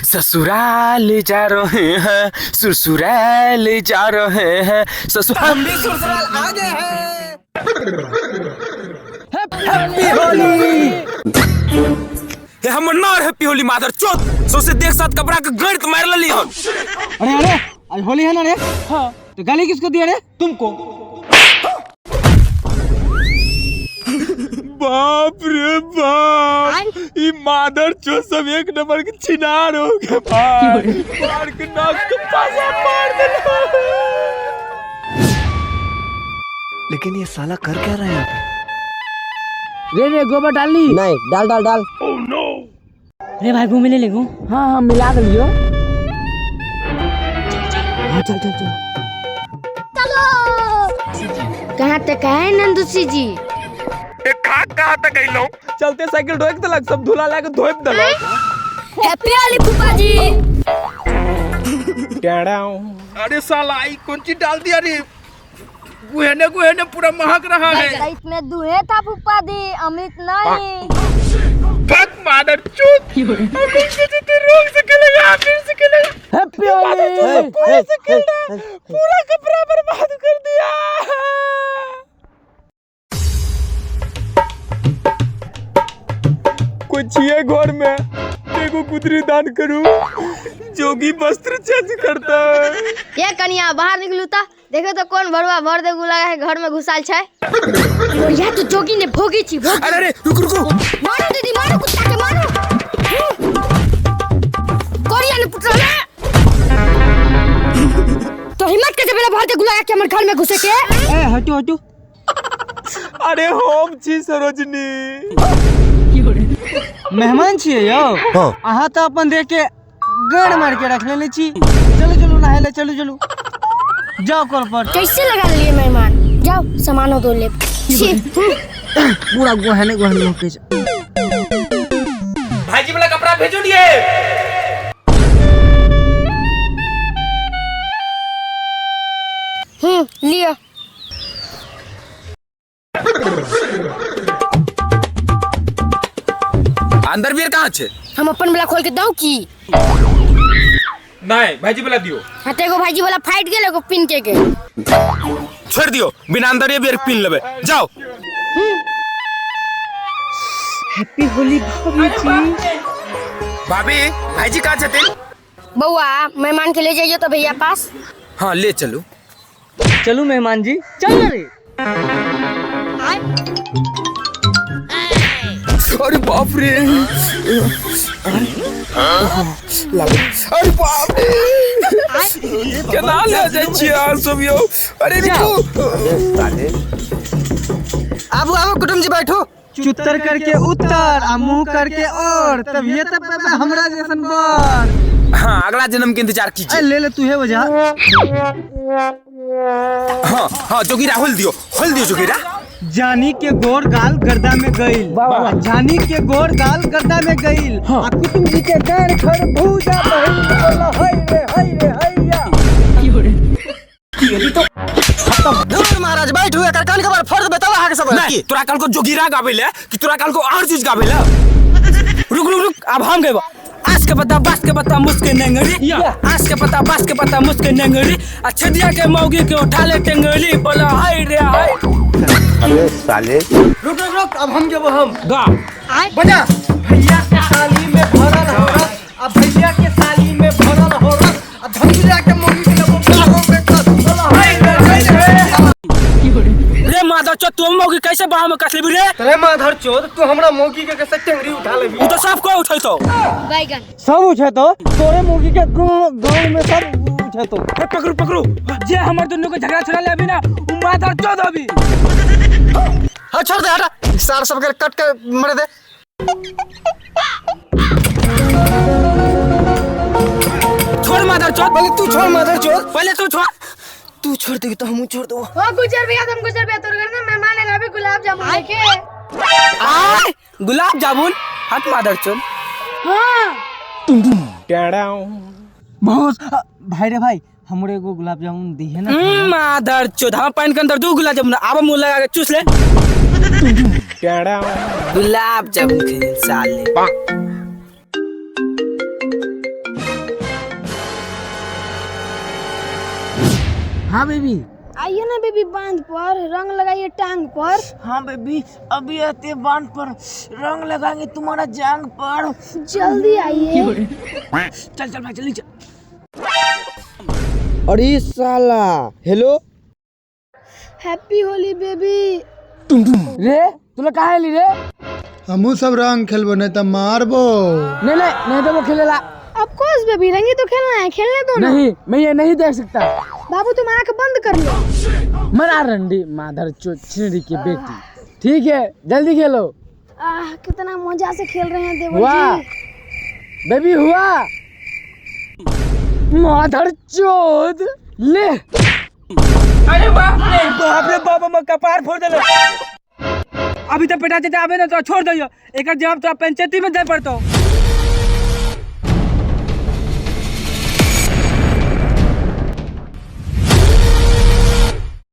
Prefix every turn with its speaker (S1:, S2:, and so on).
S1: ससुराल जा रहे हैं, ससुराल जा रहे हैं, ससुर हम भी ससुराल आ गए हैं। हैप्पी होली। हे हमर नार हैप्पी होली मादर चोत सौसे देख साथ कपड़ा के गड़त मार लेली हन।
S2: अरे अरे आज होली है ना रे? हाँ। तो गाली किसको दिया रे? तुमको।
S1: बाप रे बाप, ई मादर चोत सब एक नंबर के छिनार हो गए भाई, मार के नाक के पासा मार देला।
S3: लेकिन ये साला कर क्या रहा है यहाँ पे?
S2: रे रे गोबर डाल ली।
S4: नहीं, डाल डाल डाल।
S5: रे भाई घूमे ले लेगू।
S2: हाँ हाँ मिला दियो। हाँ चल चल चल।
S6: कहाँ तक आए नंदुसी जी?
S1: चलते साइकिल ढोक देलक, सब धुला लाके धोप देलक।
S6: हैप्पी होली फूफा जी।
S1: अरे साला ई कौन चीज डाल दिया रे? गुहेने गुहेने पूरा महक रहा है।
S6: इसमें दूहे था फूफा दी, अमृत नहीं।
S1: फक मादर चोत, अभी से तो रोग से खेलेगा, फिर से खेलेगा।
S2: हैप्पी होली।
S1: पूरा से खेल रहा है, पूरा कपड़ा बर्बाद कर दिया। कुछ ये घर में एगो कुदरी दान करू, जोगी वस्त्र चेंज करता है।
S6: ये कनिया बाहर निकलू ता देखो तो कौन भरुआ भर दे गुला है घर में घुसाल छै। या तो जोगी ने भोगी छी भोगी।
S1: अरे अरे रुक रुको,
S6: मारो दीदी मारो कुत्ता के मारो। कोरिया ने पुत्र रे। तो हिम्मत कैसे बेला भर दे गुला के हमर घर में घुसे के?
S2: ए हटू हटू।
S1: अरे होम छी सरोजनी।
S2: मेहमान छियै यौ।
S3: हाँ।
S2: अहाँ तो अपन देख के गड़ मार के रख लेने छी। चलू चलू नहाय ले, चलू चलू जाओ कल पर।
S6: कैसे लगा लिए मेहमान? जाओ सामानो दो ले। छी,
S2: पूरा गोहने गोहने महकै छै।
S1: भाईजी वाला कपड़ा भेजो लिए।
S6: लियो।
S1: अंदर बियर कहाँ छे?
S6: हम अपन वाला खोल के दऊ की?
S1: नहीं भाईजी वाला दियो।
S6: हाँ तो एगो भाईजी वाला फाट गेल, एगो पिन के गेल।
S1: छोड़ दियो, बिना अंदर ये बियर पिन लेबे। जाओ।
S2: हैप्पी होली भाभी जी।
S1: भाभी भाईजी कहाँ छथिन?
S6: बउआ मेहमान के ले जाइयो तो भैया पास।
S1: हाँ ले चलू।
S2: चलू मेहमान जी चल रे।
S1: अरे बाप रे, अरे बाप रे, केना ले जाइ छियै अहाँ सब यौ? अरे रुकू।
S4: आबू आबू कुटुम जी बैठू।
S2: चुत्तर करके उत्तर आ मुंह करके और, तब ये तब हमरा जैसन बर।
S1: हाँ अगला जन्म के इंतजार कीजिए।
S2: ले ले तू है वजह।
S1: हाँ हाँ जोगीरा होल दियो, होल दियो जोगीरा।
S2: जानी के गोर गाल गर्दा में गईल, जानी के गोर गाल गर्दा में गईल। हाँ। आ कुटुम जी के गाड़ खर भूजा बहिल, बोला हाय रे हाय रे हैया।
S4: धुर महाराज बैठू, एकर कान के बार फोड़ देबे तब अहाँ के सब।
S1: नहीं तोरा कल को जोगीरा गाबै ले कि तोरा कल को और चीज गाबै ले?
S5: रुक रुक रुक अब हम गए। आस के पत्ता बास के पत्ता मुस्के नेंगरी, आस के पत्ता बास के पत्ता मुस्के नेंगरी, आ छेदिया के मौगी के उठा ले टेंगरी, बोला हाय रे हाय।
S3: अबे साले।
S2: रुक रुक रुक अब हम जब हम
S5: गा
S2: बजा। भैया के साली में भरल हो रस, आ भैया के साली में भरल हो रस, आ धंधुरा के मौगी के लेबो बाहों में कस, बोला हाय रे हाय रे।
S5: रे माधर चोद तू मौगी कैसे बाह में कस लेबी रे?
S2: अरे माधर चोद तू हमरा मौगी के कैसे टेंगरी उठा लेबी?
S5: उ तो सब को उठै तो।
S6: बैगन
S2: सब उठे तो तोरे मौगी के गांव में सब उठे तो।
S5: ए पकड़ू पकड़ू, जे हमर दुनू के झगड़ा छुड़ा ले अभी ना उ माधर चोद अभी।
S4: हाँ छोड़ दे हटा, सार सब के कट के मरे दे।
S5: छोड़ माधर चोद।
S4: पहले तू छोड़ माधर चोद।
S5: पहले तू छोड़।
S4: तू छोड़ देगी तो हम छोड़ दो।
S6: ओ गुजर भैया, तुम गुजर भैया तोर घर में मेहमान आए अभी गुलाब जामुन लेके।
S5: आय गुलाब जामुन हट माधर चोद।
S6: हां
S2: बहुत भाई रे भाई हमरे एगो गुलाब जामुन दी है ना।
S5: माधर चोद हम पानी के अंदर दू गुलाब जामुन आब मुंह लगा के चूस ले। गुलाब जामुन खेल साले। हाँ बेबी।
S6: आइए ना बेबी बांध पर, रंग लगाइए टांग पर।
S5: हाँ बेबी अभी आते बांध पर, रंग लगाएंगे तुम्हारा जांग पर।
S6: जल्दी आइए।
S5: चल चल भाई जल्दी चल।
S2: अरे साला हेलो।
S6: Happy Holi baby.
S5: रे तुला काहे ली रे?
S7: हमू सब रंग खेलबो नहीं तो मारबो।
S5: नहीं नहीं नहीं तो वो खेलेला।
S6: ऑफ कोर्स बेबी, रंगी तो खेलना है, खेलने दो ना।
S5: नहीं मैं ये नहीं देख सकता।
S6: बाबू तुम आंख बंद कर लो।
S5: मरा रंडी माधर चो छिनरी की बेटी। ठीक है जल्दी खेलो।
S6: आह कितना मजा से खेल रहे हैं देवर
S5: वाह
S6: जी।
S5: बेबी हुआ माधर चोद ले। अरे बाप रे बाप हम कपार फोड़ देले। अभी तो पेटा चचा आबे ना तो छोड़ दियो, एकर जवाब तो पंचायती में दे पड़तो।